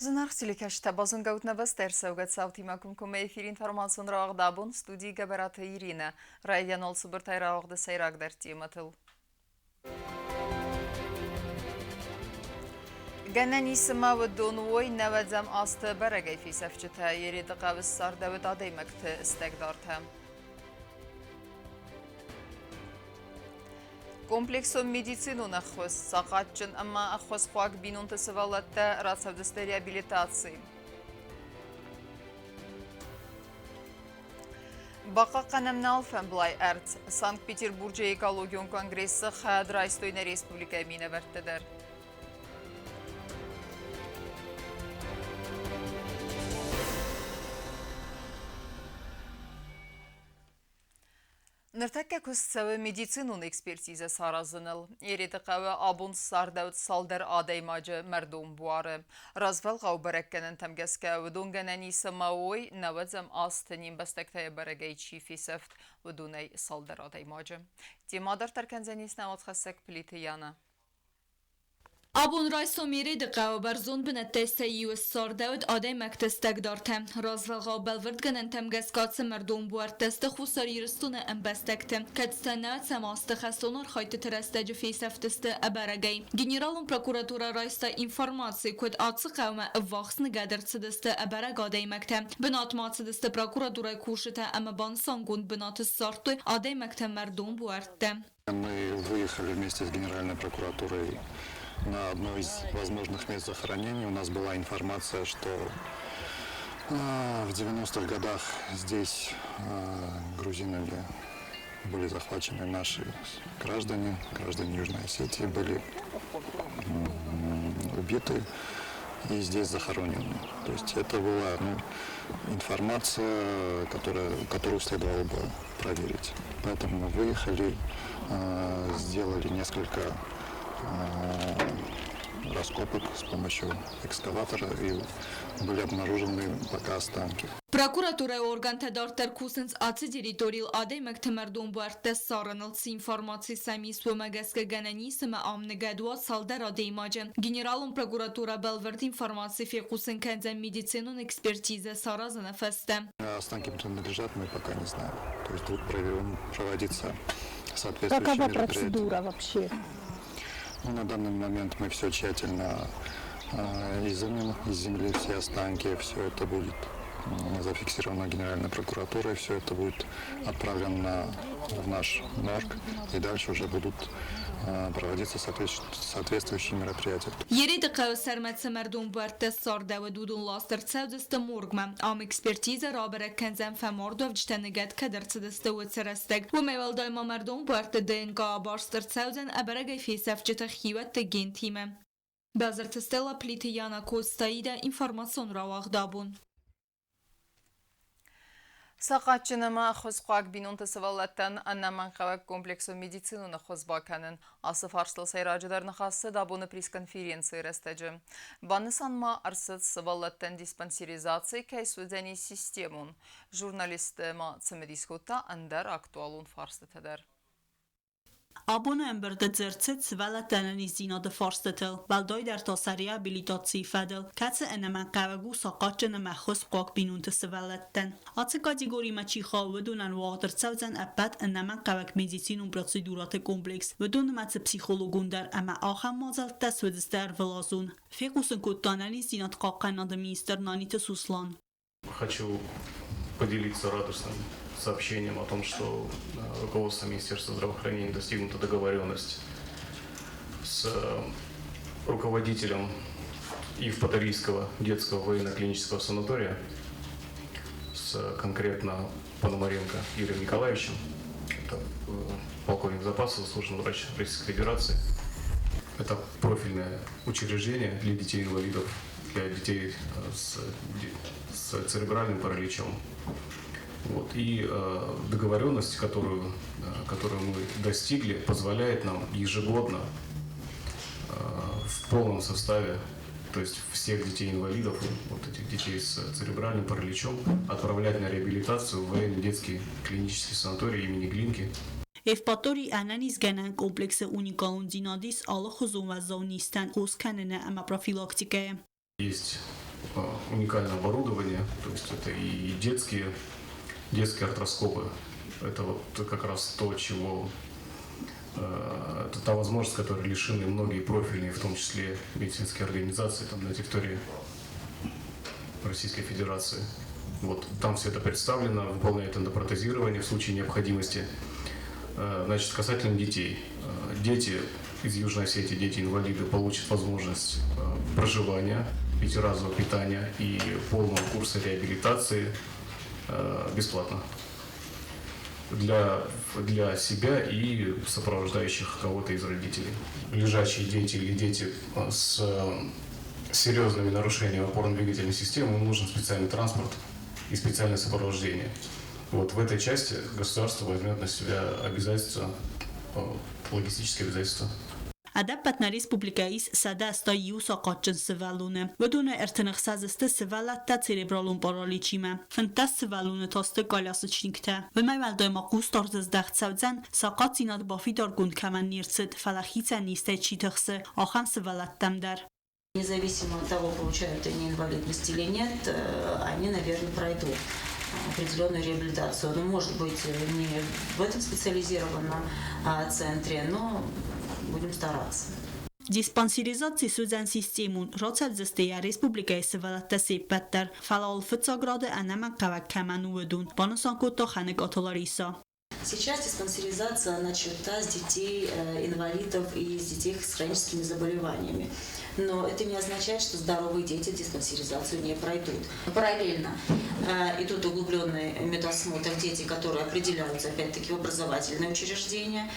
Зынаргъ телекӕсджытӕ, базонгӕут нӕ бӕстӕ ӕрцӕугӕ цаутимӕ комкоммӕ эфир информацион рауагъд абон студийы Гӕбӕраты Иринӕ. Райдианон цыбыртӕй рауагъды сӕйрагдӕр темӕтыл. Гӕнӕн ис ӕмӕ уыдон уой нӕуӕдзӕм азты бӕрӕгӕй фесӕфджытӕ, Ереды хъӕуы ссардӕуыд адӕймӕгты стӕгдартӕ. Комплексон медицинон ӕххуыс, сахъатджын ӕмӕ ӕххуысхъуаг бинонты сывӕллӕттӕ рацӕудзысты реабилитаци. Бахъахъхъӕнӕм нӕ алфӕмблай ӕрдз. Санкт-Петербурджы экологион конгрессы хайад райстой нӕ республикӕйы минӕвӕрттӕ дӕр. Ныртӕккӕ куыст цӕуы медицинон экспертизӕ саразыныл. Ереты хъӕуы абон ссардӕуыд цалдӕр адӕймаджы мӕрдон буары. Развӕлгъау бӕрӕггӕнӕнтӕм гӕсгӕ уыдон гӕнӕн ис ӕмӕ уой нӕуӕдзӕм азты не мбӕстӕгтӕй бӕрӕгӕй чи фесӕфт, уыдонӕй цалдӕр адӕймаджы. Темӕ дарддӕр кӕндзӕнис нӕ уацхӕссӕг Плиты Яна. Абон райсом Ереды хъӕуы бӕрзонд бынӕттӕй сӕ иуы ссардӕуыд адӕймӕгты стӕгдартӕ. Развӕлгъау бӕлвырдгӕнӕнтӕм гӕсгӕ ацы мӕрдон буӕрттӕ сты Хуссар Ирыстоны ӕмбӕстӕгты, кӕд сӕ нӕ ацӕмазты хӕстон архайдтыты рӕстӕджы фесӕфтысты ӕбӕрӕгӕй. Генералон прокуратурӕ райста информаци, куыд ацы хъӕумӕ ӕввахс ныгӕд ӕрцыдысты ӕбӕрӕг адӕймӕгтӕ. Бынатмӕ ацыдысты прокуратурӕйы кусджытӕ ӕмӕ банысангонд бынаты ссардтой адӕймӕгты мӕрдон буӕрттӕ. Мы выехали вместе с Генеральной прокуратурой на одно из возможных мест захоронений. У нас была информация, что в 90-х годах здесь грузинами были захвачены наши граждане, граждане Южной Осетии, были убиты и здесь захоронены. То есть это была, ну, информация, которую следовало бы проверить. Поэтому мы выехали, сделали несколько раскопок с помощью экскаватора и были обнаружены пока останки. Прокуратурӕйы органтӕ дарддӕр кусынц ацы территорийыл адӕймӕгты мӕрдон буӕрттӕ ссарыныл. Цы информаци сӕм ис, уымӕ гӕсгӕ гӕнӕн ис ӕмӕ ам ныгӕд уа цалдӕр адӕймаджы. Генералон прокуратурӕ бӕлвырд информаци фехъусын кӕндзӕн медицинон экспертизӕ саразыны фӕстӕ. Останки принадлежат, мы пока не знаем. То есть тут проводится соответствующие Какова мероприятия. Процедура вообще? Ну, на данный момент мы все тщательно изымем из земли все останки, все это будет зафиксировано Генеральной прокуратурой, все это будет отправлено в наш морг, и дальше уже будут проводиться соответствующие мероприятия. Ереды хъӕуы сӕрмӕ цы мӕрдон буӕрттӕ ссардӕуыд, уыдон ласт ӕрцӕудзысты моргмӕ. Ам экспертизӕ рабӕрӕг кӕндзӕн фӕмардуӕвджытӕ ныгӕд кӕд ӕрцыдысты, уыцы рӕстӕг. Уымӕй уӕлдай ма мӕрдон буӕртты ДНК абарст ӕрцӕудзӕн ӕбӕрӕгӕй фесӕфджыты хиуӕтты гентимӕ. Базырты Стелла, Плиты Яна, Коцтаида, информацион рауагъд абон. Сахъатджын ӕмӕ ӕххуысхъуаг бинонты сывӕллӕттӕн ӕнӕмӕнгхъӕуӕг комплексон медицинон ӕххуыс бакӕнын. Ацы фарстыл сӕйраджыдӕр ныхас цыд абоны пресс-конференцийы рӕстӕджы. Банысан ма ӕрцыд, сывӕллӕттӕн диспансеризаци кӕй суыдзӕни системон. Журналистты ма цымыдис кодта ӕндӕр актуалон фарстытӕ дӕр. Абоны ӕмбырды дзырд цыд сывӕллӕтты ӕнӕниздзинады фарстытыл, уӕлдайдӕр та сӕ реабилитацийы фӕдыл, кӕцы ӕнӕмӕнгхъӕуӕг у сахъатджын ӕмӕ ӕххуысхъуаг бинонты сывӕллӕттӕн. Ацы категоримӕ чи хауы, уыдонӕн уагъд ӕрцӕудзӕн ӕппӕт ӕнӕмӕнгхъӕуӕг медицинон процедурӕты комплекс, уыдон нымӕцы психологон дӕр ӕмӕ ахӕм мадзӕлттӕ суыдзысты ӕрвылазон, фехъусын кодта ӕнӕниздзинад хъахъхъӕнынады министр Наниты Суслан. Хочу поделиться радостным сообщением о том, что руководство Министерства здравоохранения достигнута договоренность с руководителем Евпаторийского детского военно-клинического санатория, с конкретно Пономаренко Юрием Николаевичем, это полковник запаса, заслуженный врач Российской Федерации. Это профильное учреждение для детей-инвалидов, для детей с церебральным параличом. Вот. И договоренность, которую мы достигли, позволяет нам ежегодно в полном составе, то есть всех детей-инвалидов, вот этих детей с церебральным параличом, отправлять на реабилитацию в военно-детский клинический санаторий имени Глинки. Евпаторийы ӕнӕнизгӕнӕн комплексы уникалондзинад ис алыхуызон уӕззау низтӕн хос кӕныны ӕмӕ профилактикӕйы. Есть уникальное оборудование, то есть это и детские артроскопы. Это вот как раз то, чего это та возможность, которой лишены многие профильные, в том числе медицинские организации там, на территории Российской Федерации. Вот, там все это представлено, выполняют эндопротезирование в случае необходимости. Значит, касательно детей. Дети из Южной Осетии, дети-инвалиды, получат возможность проживания, пятиразового питания и полного курса реабилитации бесплатно для себя и сопровождающих кого-то из родителей. Лежачие дети или дети с серьезными нарушениями опорно-двигательной системы, им нужен специальный транспорт и специальное сопровождение. Вот в этой части государство возьмет на себя обязательства, логистические обязательства. Ӕдӕппӕт нӕ республикӕйы ис 181 сахъатджын сывӕллоны. Уыдонӕй 36 сты сывӕллӕттӕ церебралон параличимӕ, 15 сывӕллоны та сты колясочниктӕ. Уымӕй уӕлдай ма хъусдард здӕхт цӕудзӕн, сахъатдзинад бафидаргонд кӕмӕн не рцыд, фӕлӕ хицӕн низтӕй чи тыхсы, ахӕм сывӕллӕттӕм дӕр. Независимо от того, получают они инвалидность или нет, они, наверное, пройдут определенную реабилитацию. Ну, может быть, не в этом специализированном центре, но будем стараться. Диспансеризаци суыдзӕн системон, рацӕудзысты йӕ республикӕйы сывӕллӕттӕ се ппӕт дӕр, фӕлӕ уал фыццаг рады ӕнӕмӕнгхъӕуӕг кӕмӕн у, уыдон, банысан кодта Хӕныкъаты Ларисӕ. Сейчас диспансеризация начата с детей инвалидов и с детей с хроническими заболеваниями. Но это не означает, что здоровые дети диспансеризацию не пройдут. Параллельно идут углубленный медосмотр дети, которые определяются опять-таки в образовательные учреждения.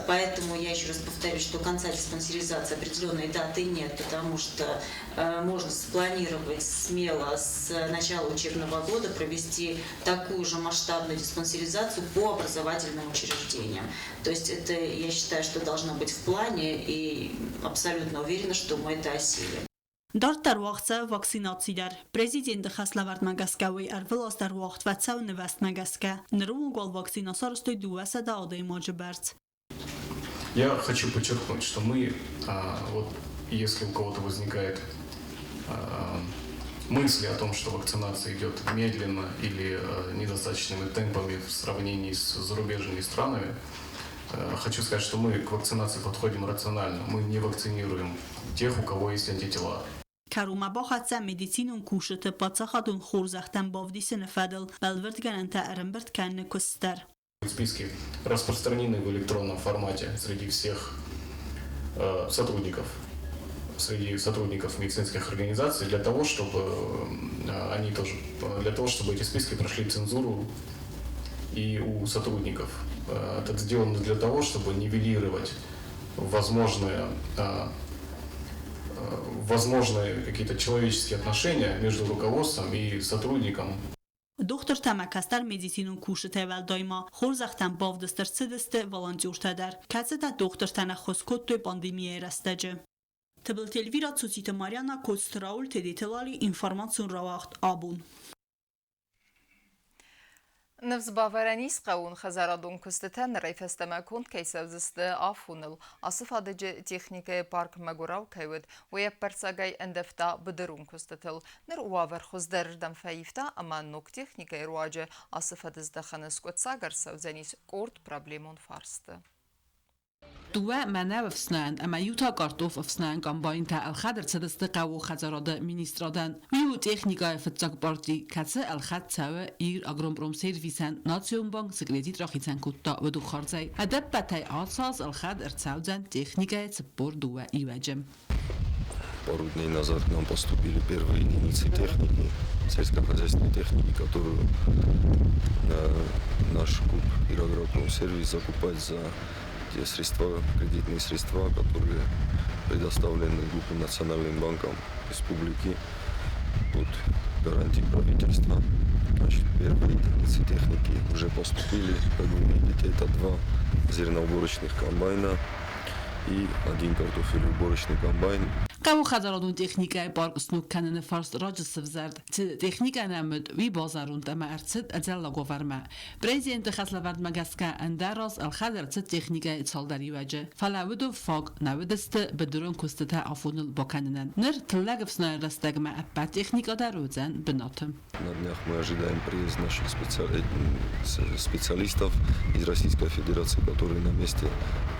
Поэтому я еще раз повторюсь, что конца диспансеризации определенной даты нет, потому что можно спланировать смело с начала учебного года провести такую же масштабную диспансеризацию по образовательным учреждениям. То есть это, я считаю, что должно быть в плане, и абсолютно уверена, что мы это осилим. Дарддӕр уагъд цӕуы вакцинаци дӕр. Президенты хӕслӕвӕрдмӕ гӕсгӕ уый ӕрвылаз дӕр уагъд фӕцӕуы нывӕзтмӕ гӕсгӕ. Ныры онг уал вакцинӕ сарӕзтой 200 адӕймаджы бӕрц. Я хочу подчеркнуть, что мы, вот если у кого-то возникает мысли о том, что вакцинация идет медленно или недостаточными темпами в сравнении с зарубежными странами, хочу сказать, что мы к вакцинации подходим рационально. Мы не вакцинируем тех, у кого есть антитела. Кӕронмӕ бахӕццӕ медицинон кусджыты паддзахадон хорзӕхтӕм бавдисыны фӕдыл бӕлвырдгӕнӕнтӕ ӕрӕмбырд кӕныны куыст дӕр. Списки распространены в электронном формате среди всех сотрудников, среди сотрудников медицинских организаций для того, чтобы они тоже, для того, чтобы эти списки прошли цензуру и у сотрудников. Это сделано для того, чтобы нивелировать возможные какие-то человеческие отношения между руководством и сотрудником. Дохтыртӕ ӕмӕ кӕстӕр медицинон кусджытӕй уӕлдай ма хорзӕхтӕм бавдыст ӕрцыдысты волонтертӕ дӕр, кӕцытӕ дохтыртӕн ӕххуыс кодтой пандемийӕйы рӕстӕджы. Тыбылты Эльвира, Цуциты Марьяна, Коцты Рауль, Тедеты Лали, информацион рауагъд Абон. Ныфс бавӕрӕн ис, хъӕууонхӕдзарадон куыстытӕ нырӕй фӕстӕмӕ конд кӕй цӕудзысты афоныл. Ацы фадыджы техникӕйы парк мӕгуырау кӕй уыд, уый ӕппӕрццагӕй ӕндӕвта быдырон куыстытыл. Ныр уавӕр хуыздӕрырдӕм фӕивта ӕмӕ ног техникӕйы руаджы ацы фӕдыздӕхӕны скъуыддзаг ӕрцӕудзӕнис къорд проблемон фарсты. Дыууӕ мӕнӕу ӕфснайӕн ӕмӕ иу та картоф ӕфснайӕн комбайнтӕ ӕлхӕд ӕрцыдысты хъӕууон хӕдзарады министрадӕн. Уый у техникӕйы фыццаг парти, кӕцы ӕлхӕд цӕуы Ир Агропромсервисӕн Национ банк цы кредит рахицӕн кодта, уыдон хардзӕй. Ӕдӕппӕтӕй ацы аз ӕлхӕд ӕрцӕудзӕн техникӕйы 42 иуӕджы. Пару дней назад к нам поступили первые единицы техники, сельскохозяйственной техники, которую наш ГУП «Ирагропромсервис» закупает за те средства, кредитные средства, которые предоставлены ГУПу Национальным банком республики под гарантией правительства. Значит, первые единицы техники уже поступили. Как вы видите, это два зерноуборочных комбайна и один картофелеуборочный комбайн. Хъӕууонхӕдзарадон техникӕйы парк сног кӕныны фарст раджы сывзӕрд. Цы техникӕ нӕм уыд, уый базӕронд ӕмӕ ӕрцыд ӕдзӕллаг уавӕрмӕ. Президенты хӕслӕвӕрдмӕ гӕсгӕ ӕндӕр аз ӕлхӕд ӕрцыд техникӕйы цалдӕр иуӕджы, фӕлӕ уыдон фаг нӕ уыдысты быдырон куыстытӕ афоныл бакӕнынӕн. Ныр тыллӕг ӕфснайӕн рӕстӕгмӕ ӕппӕт техникӕ дӕр уыдзӕн бынаты. На днях мы ожидаем приезд наших специалистов из Российской Федерации, которые на месте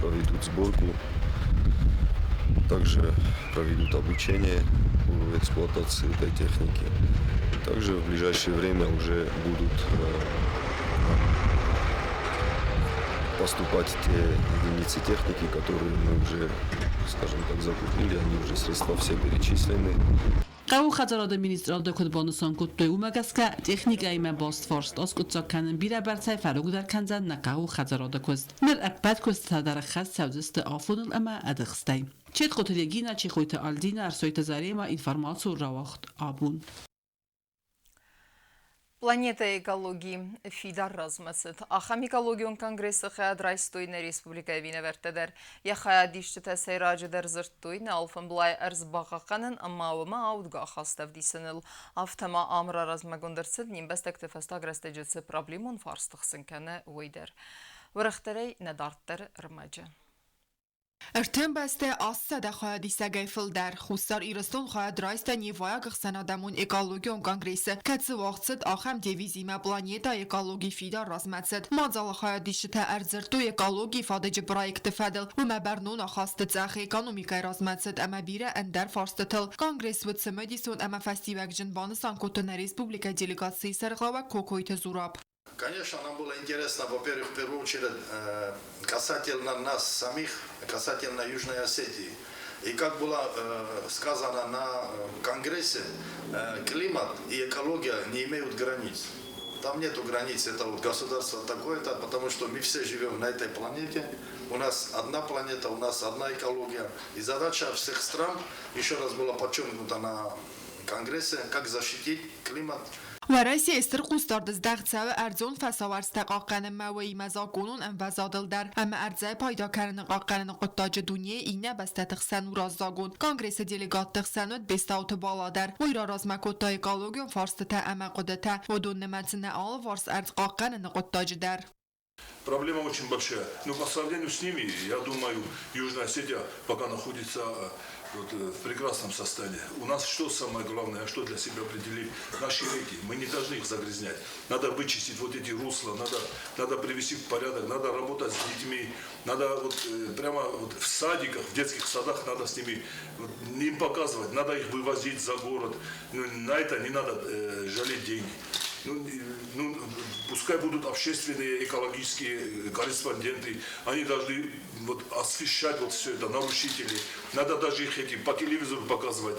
проведут сборку, также проведут обучение в эксплуатации этой техники. Также в ближайшее время уже будут поступать те единицы техники, которые мы уже, скажем так, закупили, они уже средства все перечислены. Хъӕууонхӕдзарады министрады куыд банысан кодтой, уымӕ гӕсгӕ техникӕимӕ баст фарст аскъуыддзаг кӕнын бирӕбӕрцӕй фӕрогдӕр кӕндзӕн нӕ хъӕууонхӕдзарады куыст. Ныр ӕппӕт куыстытӕ дӕр ӕххӕст цӕудзысты афоныл ӕмӕ ӕдыхстӕй. Четкъоты Регинӕ, Чехойты Альдинӕ, Ӕрсойты Заремӕ информацион рауагъд абон. Планетӕ экологи фидар размӕцыд. Ахӕм экологион конгрессы хайад райстой нӕ республикӕйы минӕвӕрттӕ дӕр. Йӕ хайадисджытӕ сӕйраджыдӕр дзырдтой нӕ алфӕмблай ӕрдз бахъахъхъӕнын ӕмӕ уымӕ аудгӕ ахаст ӕвдисыныл. Афтӕ ма ам раразмӕгонд ӕрцыд, не мбӕстӕгты фӕстаг рӕстӕджы цы проблемон фарст тыхсын кӕны, уый дӕр. Уӕрӕхдӕрӕй нӕ дарддӕр ӕрмӕджы. Ӕртӕ 800 хайадисӕгӕй фылдӕр. Хуссар Ирыстон хайад райста Невайаг ӕхсӕнадӕмон экологион конгрессы, кӕцы уагъд цыд ахӕм девизимӕ «Планета экологи фидар размӕцыд». Мадзалы хайадисджытӕ ӕрдзырдтой экологийы фадыджы проекты фӕдыл, уымӕ бӕрнон ахасты цъӕх экономикӕйы размӕцыд ӕмӕ бирӕ ӕндӕр фарстытыл. Конгресс уыд цымыдисон ӕмӕ фӕстиуӕгджын, банысан кодта нӕ республикӕйы делегацийы сӕргълӕууӕг Кокойты Зураб. Конечно, нам было интересно, во-первых, в первую очередь, касательно нас самих, касательно Южной Осетии. И как было сказано на Конгрессе, климат и экология не имеют границ. Там нету границ, это вот государство такое-то, потому что мы все живем на этой планете, у нас одна планета, у нас одна экология. И задача всех стран, еще раз было подчеркнуто на Конгрессе, как защитить климат. Уӕрӕсейы стыр хъусдард здӕхт цӕуы ӕрдзон фӕсауӕрцтӕ хъахъхъӕнынмӕ, уыимӕ закъонон ӕмвӕзадыл дӕр ӕмӕ ӕрдзӕй пайда кӕныны хъахъхъӕныны хъуыддаджы дунейы иннӕ бӕстӕты хсӕн у раззагон. Конгрессы делегатты хсӕн уыд Бестауты Бала дӕр. Уый раразмӕ кодта экологион фарстытӕ ӕмӕ хъуыдытӕ, уыдон нымӕцы нӕ алыварс ӕрдз хъахъхъӕныны хъуыддаджы дӕр. Проблема очень большая. Но по сравнению с ними, я думаю, Южная Осетия пока находится вот, в прекрасном состоянии. У нас что самое главное, что для себя определили? Наши реки. Мы не должны их загрязнять. Надо вычистить вот эти русла, надо привести в порядок, надо работать с детьми, надо вот, прямо вот в садиках, в детских садах надо с ними вот, им показывать, надо их вывозить за город. Ну, на это не надо жалеть деньги. Ну, пускай будут общественные экологические корреспонденты, они должны вот освещать вот все это, нарушители. Надо даже их эти по телевизору показывать.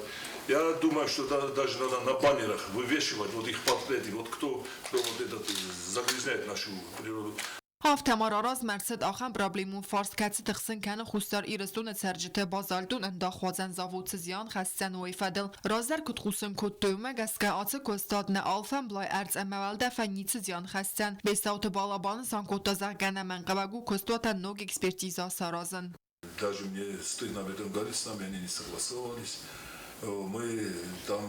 Я думаю, что даже надо на баннерах вывешивать вот их портреты, вот кто вот этот загрязняет нашу природу. Афтӕ ма раразмӕ ӕрцыд ахӕм проблемон фарст, кӕцы тыхсын кӕны Хуссар Ирыстоны цӕрджыты базальтон ӕндахуадзӕн завод цы зиан хӕсдзӕн, уый фӕдыл. Раздӕр куыд хъусын кодтой, уымӕ гӕсгӕ ацы куыстад нӕ алфӕмблай ӕрдз ӕмӕ уӕлдӕфӕн ницы зиан хӕсдзӕн. Бестауты Бала банысан кодта, зӕгъгӕ, ӕнӕмӕнгхъӕуӕг у куыстуатӕн ног экспертизӕ саразын. Даже мне стыдно об этом говорить, с нами они не согласовывались. Мы там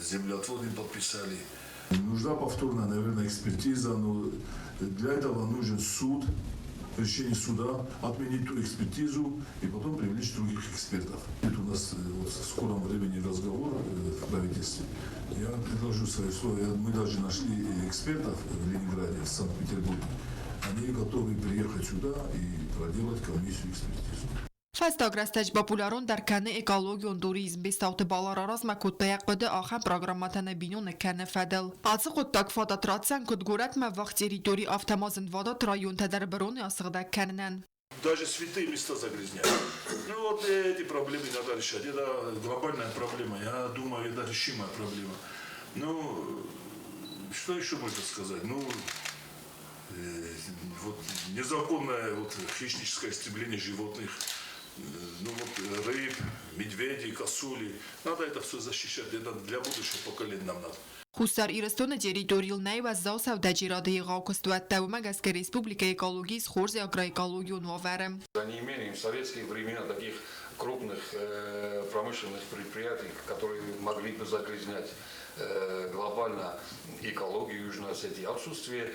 землеотвод им подписали. Нужна повторная, наверное, экспертиза, но для этого нужен суд, решение суда, отменить ту экспертизу и потом привлечь других экспертов. Это у нас вот в скором времени разговор в правительстве. Я предложу свои условия. Мы даже нашли экспертов в Ленинграде, в Санкт-Петербурге. Они готовы приехать сюда и проделать комиссию экспертизу. Фӕстаг рӕстӕджы популярондӕр кӕны экологион туризм. Бестауты Бала раразмӕ кодта йӕ хъуыды ахӕм программӕтӕ нӕ биноныг кӕныны фӕдыл. Ацы хъуыддаг фадат ратдзӕн куыд горӕтмӕ ӕввахс территори, афтӕ ма зынвадат районтӕ дӕр быроны асыгъдӕг кӕнынӕн. Даже святые места загрязняют. Ну вот эти проблемы надо решать. Это глобальная проблема. Я думаю, это решимая проблема. Ну, что еще можно сказать? Ну, вот незаконное вот, хищническое истребление животных, ну вот рыб, медведей, косули. Надо это все защищать. Это для будущего поколения нам надо. Хуссар Ирыстоны территорийыл нӕй уӕззау сӕудӕджерады егъау куыстуӕттӕ, уымӕ гӕсгӕ республикӕйы экологи ис хорз агроэкологион уавӕры. Они имели в советские времена таких крупных промышленных предприятий, которые могли бы загрязнять глобально экологию Южной Осетии, отсутствие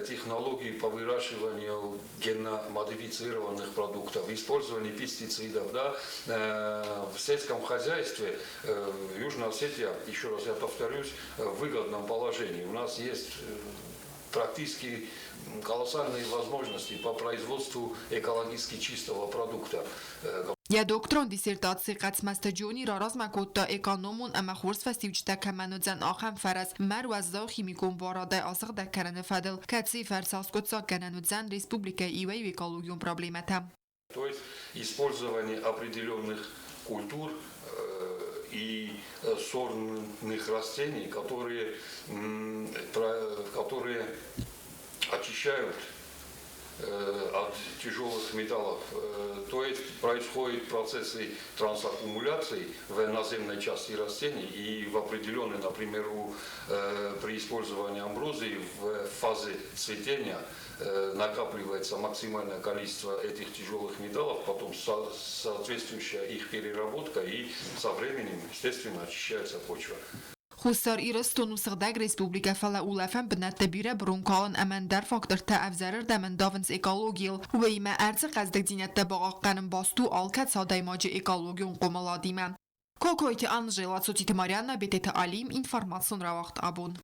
технологий по выращиванию генно-модифицированных продуктов, использование пестицидов, да, в сельском хозяйстве Южная Осетия, еще раз я повторюсь, в выгодном положении. У нас есть практически колоссальные возможности по производству экологически чистого продукта. Йӕ докторон диссертаци Хъӕцмӕзты Джони раразмӕ кодта экономон ӕмӕ хорз фӕстиуджытӕ кӕмӕн уыдзӕн, ахӕм фӕрӕз, мӕр уӕззау химикон буарадӕй асыгъдӕг кӕныны фӕдыл, кӕцыйы фӕрцы аскъуыддзаг гӕнӕн уыдзӕн республикӕйы иуӕй-иу экологион проблемӕтӕ. То есть использование определенных культур и сорных растений, которые очищают от тяжелых металлов. То есть происходят процессы трансаккумуляции в наземной части растений и в определенной, например, при использовании амброзии в фазе цветения накапливается максимальное количество этих тяжелых металлов, потом соответствующая их переработка и со временем, естественно, очищается почва. Хуссар Ирыстон у сыгъдӕг республикӕ, фӕлӕ улӕфӕн бынӕттӕ бирӕ бырон калын ӕмӕ ӕндӕр фактортӕ ӕвзӕрырдӕм ӕндавынц экологийыл. Уыимӕ ӕрдзы хъӕздыгдзинӕдтӕ бахъахъхъӕнын баст у алкӕцы адӕймаджы экологион хъомыладимӕ. Кокойты Анжела, Цотиты Марианна, Бететы Алим, информацион рауагъд абон.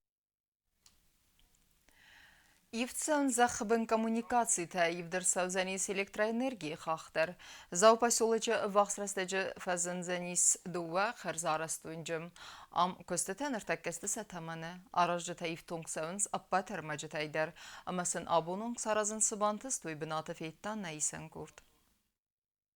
Ивд цӕуын зӕххыбын коммуникацитӕ, ивд ӕрцӕудзӕнис электроэнергийы хахх дӕр. Дзауы поселочы ӕввахс рӕстӕджы фӕзындзӕнис дыууӕ хӕрзарӕзт уынджы. Ам куыстытӕ ныртӕккӕ сты сӕ тӕмӕны. Аразджытӕ ифтонг цӕуынц ӕппӕт ӕрмӕджытӕй дӕр ӕмӕ сын абон онг саразын цы бантыст, уый бынаты федта нӕ исӕн къорд.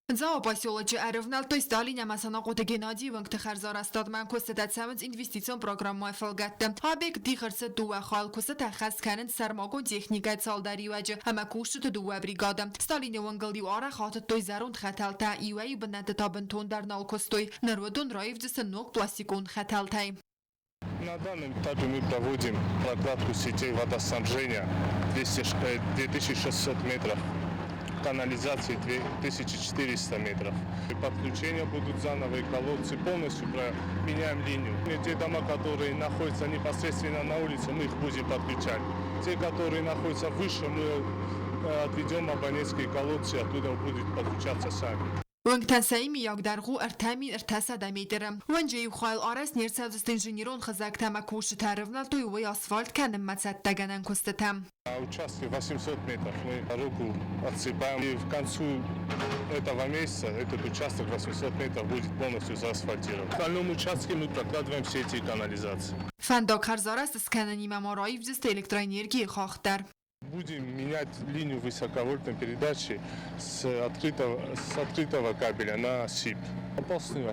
Дзауы поселочы ӕрывнӕлдтой Сталин ӕмӕ Санахъоты Геннадийы уынгты хӕрзарӕзтадмӕ. Куыстытӕ цӕуынц инвестицион программӕйы фӕлгӕтты. Объект дих ӕрцыд дыууӕ хайыл. Куыстытӕ хӕст кӕнынц сӕрмагонд техникӕйы цалдӕр иуӕджы ӕмӕ кусджыты дыууӕ бригады. Сталины уынгыл-иу арӕх атыдтой зӕронд хӕтӕлтӕ, иуӕй-иу бынӕтты та бынтондӕр нал куыстой. Ныр уыдон раивдзысты ног пластикон хӕтӕлтӕй. На данном этапе мы проводим прокладку сетей водоснабжения 2600 метров, канализации 2400 метров. И подключения будут заново, и колодцы полностью меняем линию. И те дома, которые находятся непосредственно на улице, мы их будем подключать. Те, которые находятся выше, мы отведем абонентские колодцы, оттуда будут подключаться сами. Уынгтӕн сӕ иумиаг дӕргъ у 3300 метры. Уынджы иу хайыл арӕзт не рцӕудзысты инженерон хызӕгтӕ ӕмӕ кусджытӕ ӕрывнӕлдтой уый асфальт кӕнынмӕ цӕттӕгӕнӕн куыстытӕм. Участке 800 метров мы дорогу отсыпаем. И к концу этого месяца этот участок 800 метров будет полностью заасфальтирован. В остальном участке мы прокладываем сети и канализации. Фӕндаг хӕрзарӕзт скӕнынимӕ ма раивдзысты электроэнергийы хахх дӕр. Будем менять линию высоковольтной передачи с открытого кабеля на СИП. Опасный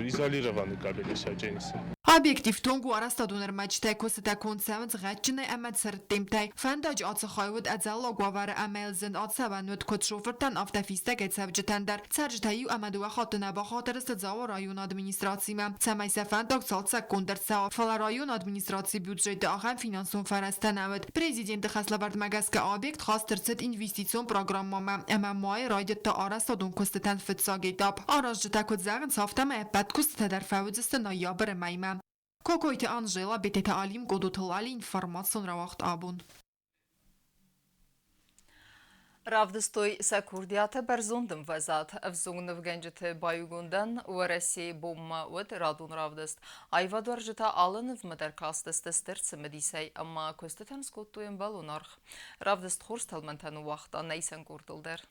изолированный кабель сядженисы. Объект ифтонг у арӕзтадон ӕрмӕджытӕй, куыстытӕ конд цӕуынц гъӕдджынӕй ӕмӕ цырддемтӕй. Фӕндаджы ацы хай уыд ӕдзӕллаг уавӕры ӕмӕ йыл зын ацӕуӕн уыд куыд шофыртӕн, афтӕ фистӕгӕй цӕвджытӕн дӕр. Цӕрджытӕ иу ӕмӕ дыууӕ хатты нӕ бахатыр сты Дзауы районы администрацимӕ, цӕмӕй сӕ фӕндаг цалцӕггонд ӕрцӕуа, фӕлӕ районы администрацийы бюджеты ахӕм финансон фӕрӕзтӕ нӕ уыд. Президенты хӕслӕвӕрдмӕ гӕсгӕ объект хаст ӕрцыд инвестицион программӕмӕ ӕмӕ майы райдыдта арӕзтадон куыстытӕн фыццаг этап. Аразджытӕ куыд зӕгъынц, афтӕмӕй ӕппӕт куыстытӕ дӕр фӕуыдзысты ноябры мӕймӕ. Кокойты Анжела, Бететы Алим, Къодоты Лали, информацион рауагъд абон. Равдыстой сӕ курдиаты бӕрзонд ӕмвӕзад. Ӕвзонг нывгӕнджыты баиугондӕн Уӕрӕсейы бонмӕ уыд радон равдыст. Аивадуарзджытӕ алы нывмӕ дӕр кастысты стыр цымыдисӕй ӕмӕ куыстытӕн скодтой ӕмбӕлон аргъ. Равдыст хорз тӕлмӕнтӕ ныууагъта нӕ исӕн къордыл дӕр.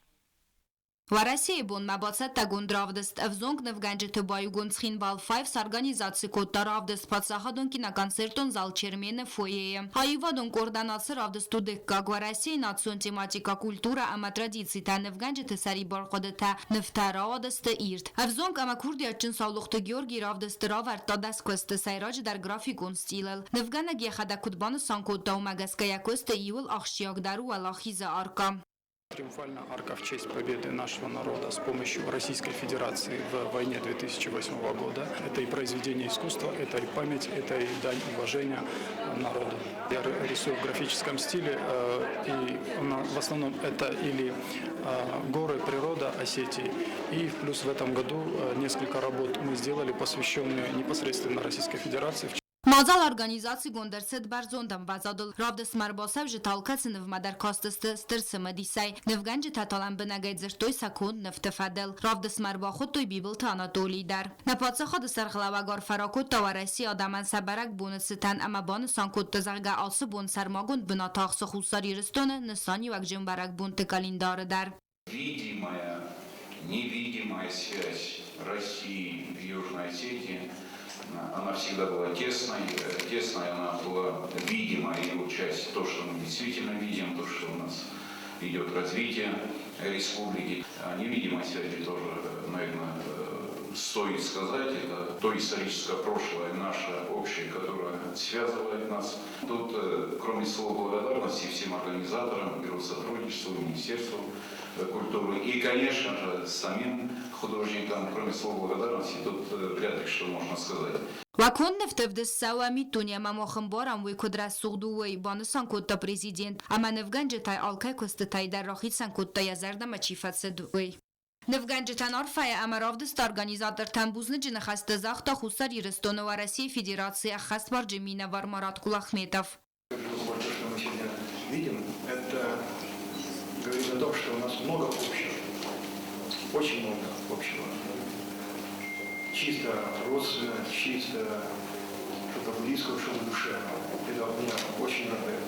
Уӕрӕсейы бонмӕ бацӕттӕгонд равдыст ӕвзонг нывгӕнджыты баиугонд Цхинвал Five сорганизаци кодта равдыст паддзахадон киноконцертон зал Чермен-ы фойейы. Аивадон къордӕн ацы равдыст у дыккаг. Уӕрӕсейы национ тематикӕ, культурӕ ӕмӕ традицитӕ, нывгӕнджыты сӕрибар хъуыдытӕ, нывтӕ рауадысты ирд. Ӕвзонг ӕмӕ курдиатджын Саулохты Георгий равдысты равӕрдта дӕскуысты, сӕйраджыдӕр графикон стилыл. Нывгӕнӕг йӕхӕдӕг куыд банысан кодта, уымӕ гӕсгӕ йӕ куысты иуыл ахсджиагдӕр у Уӕлахизы арка. Триумфальная арка в честь победы нашего народа с помощью Российской Федерации в войне 2008 года. Это и произведение искусства, это и память, это и дань уважения народу. Я рисую в графическом стиле, и в основном это или горы, природа Осетии. И плюс в этом году несколько работ мы сделали, посвященные непосредственно Российской Федерации. Мадзал организацигонд ӕрцыд бӕрзонд ӕмвӕзадыл. Равдыстмӕ ӕрбацӕуджытӕ алкӕцы нывмӕ дӕр кастысты стыр цымыдисӕй. Нывгӕнджытӕ та лӕмбынӕгӕй дзырдтой сӕ конд нывты фӕдыл. Равдыстмӕ ӕрбахуыдтой Бибылты Анатолийы дӕр. Нӕ паддзахады сӕргълӕууӕг арфӕ ракодта Уӕрӕсейы адӕмӕн сӕ бӕрӕгбоны цытӕн ӕмӕ банысан кодта, зӕгъгӕ, ацы бон сӕрмагонд бынат ахсы Хуссар Ирыстоны нысаниуӕгджын бӕрӕгбонты календары дӕр. Видимая, невидимая связь России и Южной Осетии, она всегда была тесной, тесной она была видимая, его часть, то, что мы действительно видим, то, что у нас идет развитие республики. О невидимой связи тоже, наверное, стоит сказать, это то историческое прошлое наше общее, которое связывает нас. Тут, кроме слов благодарности всем организаторам, Бюро сотрудничества, Министерству культуры и, конечно же, самим художникам, кроме слов благодарности, тут вряд ли что можно сказать. Уӕ конд нывты ӕвдыст цӕуы миддуне ӕмӕ мах ӕмбарӕм, уый куыд рӕсугъд у, уый, банысан кодта президент, ӕмӕ нывгӕнджытӕй алкӕй куыстытӕй дӕр рахицӕн кодта, йӕ зӕрдӕмӕ чи фӕцыд, уый. Нывгӕнджытӕн арфӕйы ӕмӕ равдысты организатортӕн бузныджы ныхӕстӕ загъта Хуссар Ирыстоны Уӕрӕсейы Федерацийы ӕххӕстбарджын минӕвар Марат Кулахметов. Вот то, что мы сегодня видим, это говорит о том, что у нас много общего. Очень много общего. Чисто родственно, чисто что-то близкого, что в душе. Это меня очень радует.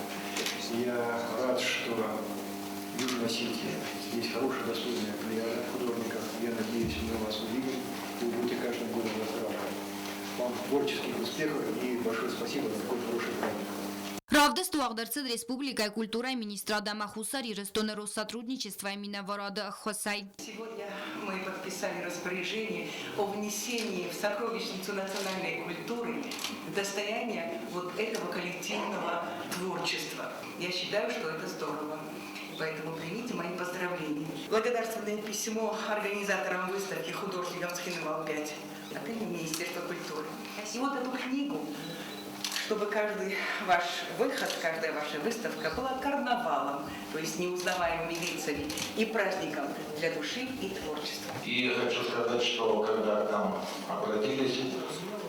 Я рад, что в Южной Осетии есть хорошая, достойная плеяда художников. Я надеюсь, мы вас увидим и вы будете каждым годом нас радовать. Вам творческих успехов и большое спасибо за такой хороший праздник. Равдыст уагъд ӕрцыд республикӕйы культурӕйы министрад ӕмӕ Хуссар Ирыстоны Россотрудничествойы минӕварады ӕххуысӕй. Сегодня мы подписали распоряжение о внесении в сокровищницу национальной культуры достояния вот этого коллективного творчества. Я считаю, что это здорово. Поэтому примите мои поздравления. Благодарственное письмо организаторам выставки художников Цхинвал-5 от имени Министерства культуры. И вот эту книгу, чтобы каждый ваш выход, каждая ваша выставка была карнавалом, то есть неузнаваемыми лицами и праздником для души и творчества. И хочу сказать, что когда к нам обратились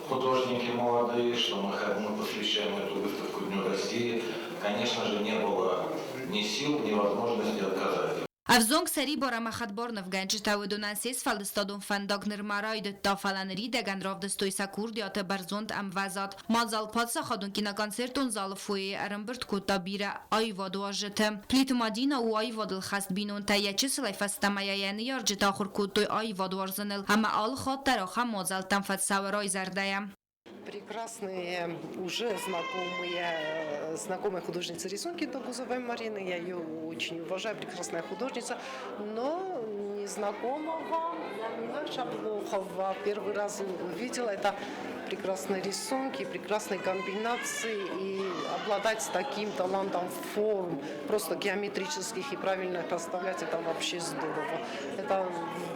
художники молодые, что мы посвящаем эту выставку Дню России, конечно же, не было ни сил, ни возможности отказать. Ӕвзонг сӕрибар ӕмӕ хӕдбар нывгӕнджытӕ уыдонӕн се сфӕлдыстадон фӕндаг нырма райдыдта, фӕлӕ ныридӕгӕн равдыстой сӕ курдиаты бӕрзонд ӕмвӕзад. Мадзал паддзахадон киноконцертон залы фойейы ӕрӕмбырд кодта бирӕ аивадуарзджыты. Плиты Мадинӕ у аивадыл хӕст бинонтӕ, йӕ чысылӕй фӕстӕмӕ йӕ йӕ ныййарджытӕ ахуыр кодтой аивад уарзыныл ӕмӕ алы хатт дӕр ахӕм мадзӕлттӕм фӕцӕуы райзӕрдӕйӕ. Прекрасные, уже знакомая художница рисунки Догузовой Марины. Я ее очень уважаю, прекрасная художница. Но незнакомого Шаблохова первый раз увидела. Это прекрасные рисунки, прекрасные комбинации. И обладать таким талантом форм, просто геометрических и правильно их расставлять, это вообще здорово. Это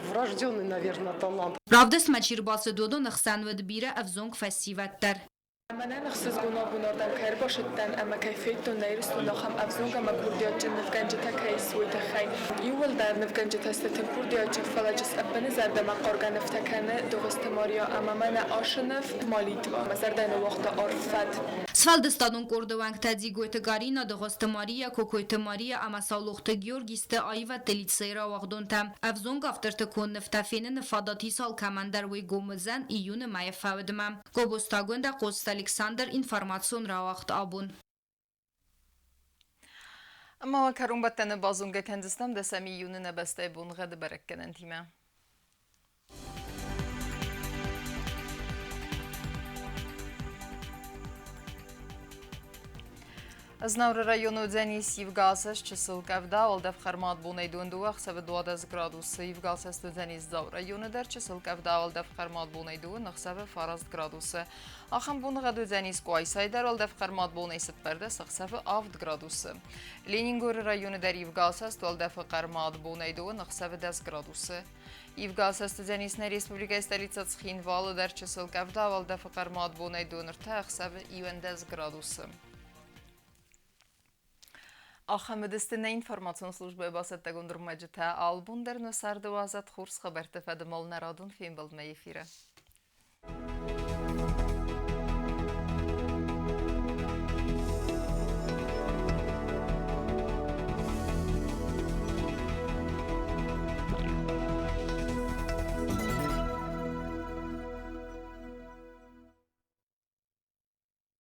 врожденный, наверное, талант. Равдыстмӕ чи рбацыд, уыдоны хсӕн уыд бирӕ ӕвзонг фӕсивӕд дӕр. Мӕнӕн ӕхсызгон абон ардӕм кӕй ӕрбацыдтӕн ӕмӕ кӕй федтон нӕ Ирыстоны ахӕм ӕвзонг ӕмӕ курдиатджын нывгӕнджытӕ кӕй ис, уый тыххӕй. Иууылдӕр нывгӕнджытӕ сты тынг курдиатджын, фӕлӕ чыс ӕппыны зӕрдӕмӕхъаргӕ нывтӕ кӕны Дыгъуызты Мариа ӕмӕ мӕнӕ ашы ныв Молитва мӕ зӕрдӕ ныууагъта арф фӕд. Сфӕлдыстадон къорды уӕнгтӕ Дзигойты Галина, Дыгъуызты Мария, Кокойты Мария ӕмӕ Саулохты Георги сты аивӕдты лицейы рауагъдонтӕ. Ӕвзонг авторты конд нывтӕ феныны фадат ис алкӕмӕн дӕр, уый гом уыдзӕн июны мӕйы фӕудмӕ. Гобозтагондӕ Хъоцты Александр информацион рауагъд абон. Ӕмӕ кӕронбӕттӕны базонгӕ кӕндзыстӕм дӕсӕм июны нӕ бӕстӕйы боныгъӕды бӕрӕггӕнӕнтимӕ. Знауыры районы уыдзӕнис ивгӕасӕст чысыл къӕвда, уӕлдӕф хъӕрмад бонӕй 22, ӕхсӕвы 12 градусы. Ивгӕасӕст уыдзӕнис Дзауы районы дӕр чысыл къӕвда, уӕлдӕф хъӕрмад бонӕй 2, ӕхсӕвы 9 градусы. Ахӕм боныгъӕд уыдзӕнис Къуайсайы дӕр, уӕлдӕф хъӕрмад бонӕй 14, ӕхсӕвы 7 градусы. Ленингоры районы дӕр ивгӕасӕст уӕлдӕфы хъӕрмад бонӕй 2, ӕхсӕвы 10 градусы. Ивгӕасӕст уыдзӕнис нӕ республикӕйы столицӕ Цхинвалы дӕр чысыл къӕвда, уӕлдӕфы хъӕрмад бонӕй 2 ӕртӕ, ӕхсӕвы 11 градусы. Ахӕм уыдысты нӕ информацион службӕйы бацӕттӕгонд ӕрмӕджытӕ. Алы бон дӕр нӕ царды уадзӕд хорз хабӕртты фӕдыл нӕ радон фембӕлдмӕ эфиры.